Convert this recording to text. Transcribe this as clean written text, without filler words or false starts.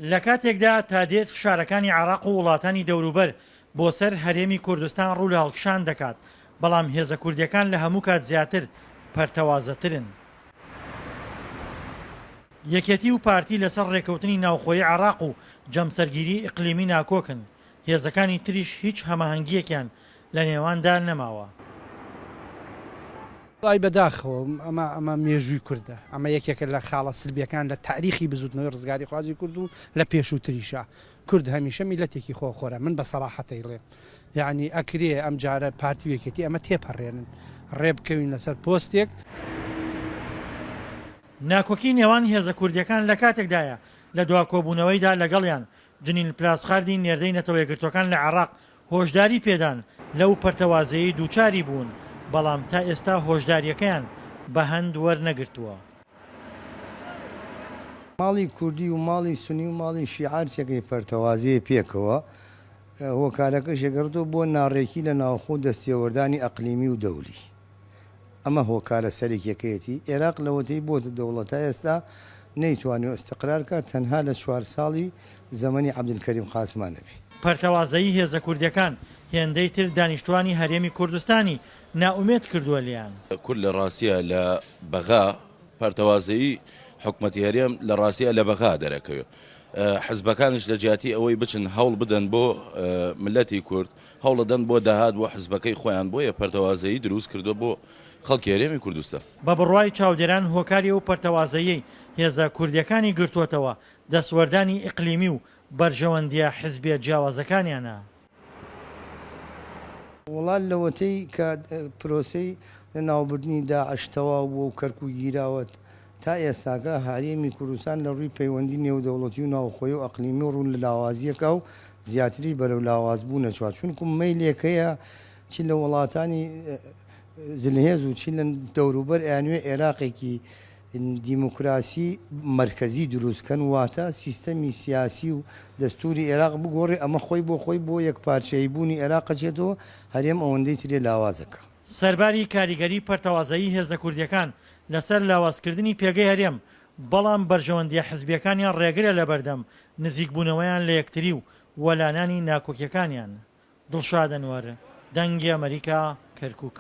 لە کاتێکدا تا دێت فشارەکانی عێراق و وڵاتانی دەوروبەر بۆ سەر هەرێمی کوردستان ڕوو لە هەڵکشان دەکات، بەڵام هێزە کوردییەکان لە هەموو کات زیاتر پەرتەوازەترن. یەکێتی و پارتی لەسەر ڕێککەوتنی ناوخۆیی عێراق و جەمسەرگیری ئیقلیمی ناکۆکن، هێزەکانی تریش هیچ هەماهەنگییەکیان لە نێواندا نەماوە. وەڵای بەداخەوە ئەمە ئەمە مێژووی کوردە، ئەمە یەکێکە لە خاڵە سلبیەکان لە تاریخی بزوتنەوەی ڕزگاریخوازی کورد و لە پێشووتریشا. کورد هەمیشە میللەتێکی خۆخۆرە، من بە سەراحەت ئەیڵێم. یەعنی ئەکرێ ئەم جارە پارتی و یەکێتی ئەمە تێپەڕێنن، ڕێبکەوین لەسەر پۆستێک. ناکۆکی نێوان هێزە کوردیەکان لە کاتێکدایە لە دوا کۆبوونەوەیدا لەگەڵیان جنین پلاسخاردی نێردەی نەتەوەیەکگرتووەکان لە عێراق هۆشداری پێدان لەو پەرتەوازەیەی دووچاری بوون، بەڵام تا ئێستا هۆشدارییەکەیان بە هەند وەرنەگرتووە. ماڵی کوردی و ماڵی سونی و ماڵی شیعە هەرچیەکەی پەرتەوازەیە پێکەوە، هۆکارەکەش ئەگەڕێتەوە بۆ ناڕێکی لە ناوخۆ و دەستێوەردانی ئەقلیمی و دەولی. ئەمە هۆکارە سەرەکیەکەیەتی، ئێراق لەوەتەی بۆتە دەوڵەت تا ئێستا نەیتوانیوە ئیستقرار کات تەنها لە چوار ساڵی زەمەنی عەبدولکەریم قاسما نەبی. پەرتەوازەیی هێزە کوردیەکان هێندەی تر دانیشتوانی هەرێمی کوردستانی نائومێد کردووە لێیان. کورد لە ڕاستیا لە بەغا پەرتەوازەیی حکومەتی هەرێم لە ڕاستیا لە بەغا دەرەکەوێ حزبەکانیش لە جیاتی ئەوەی بچن هەوڵ بدەن بۆ ملەتی کورد هەوڵەدەن بۆ داهات بۆ حزبەکەی خۆیان بۆیە پەرتەوازەیی دروست کردوە بۆ خەڵکی هەرێمی کوردستان. بە بڕوای چاودێران هۆکاری ئەو پەرتەوازەییەی هێزە کوردیەکانی گرتووەتەوە دەستوەردانی ئیقلیمی و بەرژەوەندیە حزبیە جیاوازەکانیانە. وڵات لەوەتەی کە پرۆسەی لەناوبردنی داعش تەواو بووە و کەرکوک گیراوە تا ئێستاکە هەرێمی کوردستان لە ڕووی پەیوەندی نێودەوڵەتی و ناوخۆیی و ئەقلیمی و ڕوو لە لاوازییەکە و زیاتریش بەرەو لاوازبوونە چووە چونکوو مەیلێک هەیە چی لە وڵاتانی زلهێز و چی لە دەوروبەر ئەیانوێ ئێراقێکی دیموکراسی مەرکەزی دروست کەن واتە سیستەمی سیاسی و دەستوری ئێراق بگۆڕێ ئەمە خۆی بۆ خۆی بۆ یەکپارچەیی بوونی ئێراق ئەچێتەوە هەرێم ئەوەندەی ترێ لاوازەکا. سەرباری کاریگەری پەرتەوازەیی هێزە کوردیەکان لەسەر لاوازکردنی پێگەی هەرێم، بەڵام بەرژەوەندیە حزبیەکانیان ڕێگرە لەبەردەم نزیکبوونەوەیان لە یەکتری و وەلانانی ناکۆکیەکانیان. دڵشاد ئەنوەر، دەنگی ئەمەریکا، کەرکوک.